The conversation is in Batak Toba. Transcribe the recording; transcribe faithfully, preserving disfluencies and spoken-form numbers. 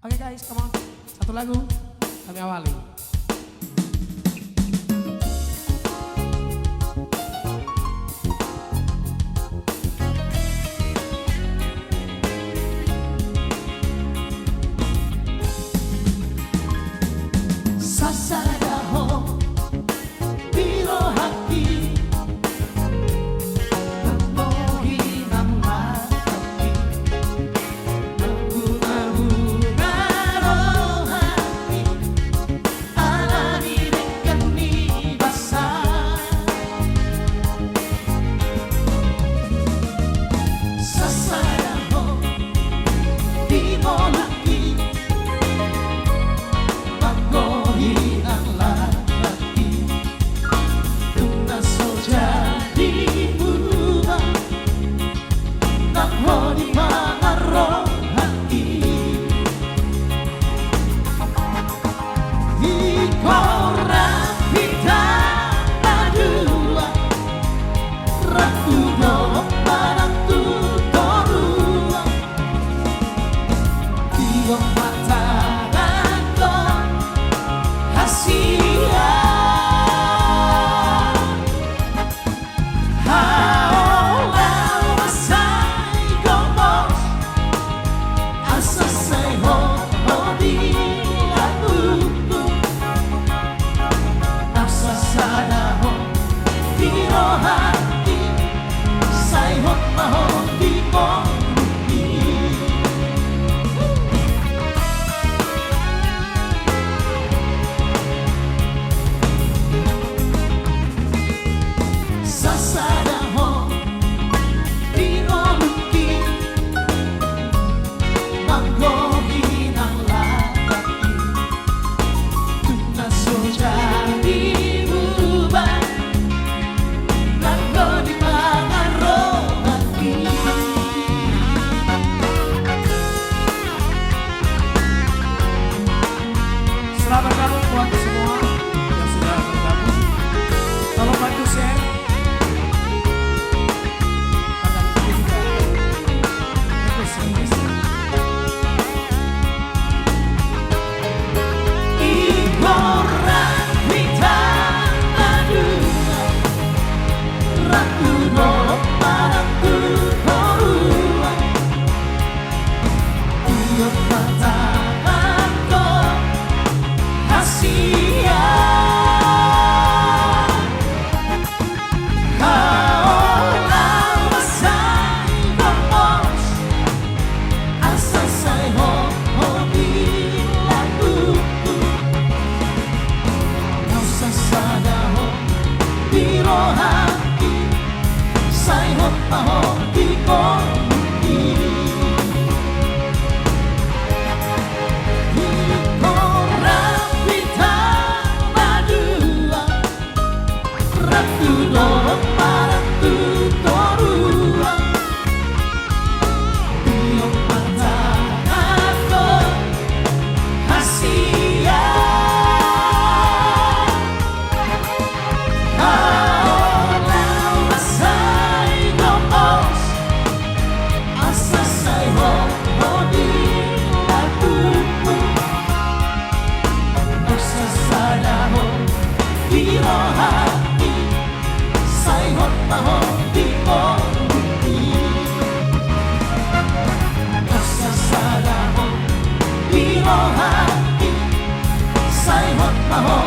Oke guys, come on. Satu lagu, kami awali. Sasada ho di rohangki, nang bohi nang latangki, nang bunga-bunga rohangki, ala ni denggan ni basa. Sasada ho di bolangki, nang bohi nang latangki, tung na so jadi muba, nang ho di pangarohangki. Ingkon rap hita na dua, rap tu dolok manang tu toruan, tiop mata nangkon hasian. Haola ma sai gomos, asa sai hot ho di lambungku. Asa sada ho di rohangki, sai hot ma ho di ngolungki. Sasada ho di ngolungki, nang bohi nang latangki, tung na so jadi muba, nang ho di pangarohangki. Selamat bergabung buat semua yang sudah bergabung. Tolong bantu share. Ada juga. Terus, terus. Ingkon rap hita na dua, rap tu dolok manang tu toruan, tiop mata nangkon hasian. Haola ma sai gomos, asa sai hot ho di lambungku. Nang sasada ho di rohangki, sai hot ma ho di ngolungki. Ingkon rap hita na dua, rap tu dolok manang tu toruan, tiop mata nangkon hasian. Haola ma sai gomos, asa sai hot ho di lambungku. Asa sada ho di rohangki, sai hot ma ho di ngolungki. Asa sada ho di rohangki, sai hot ma ho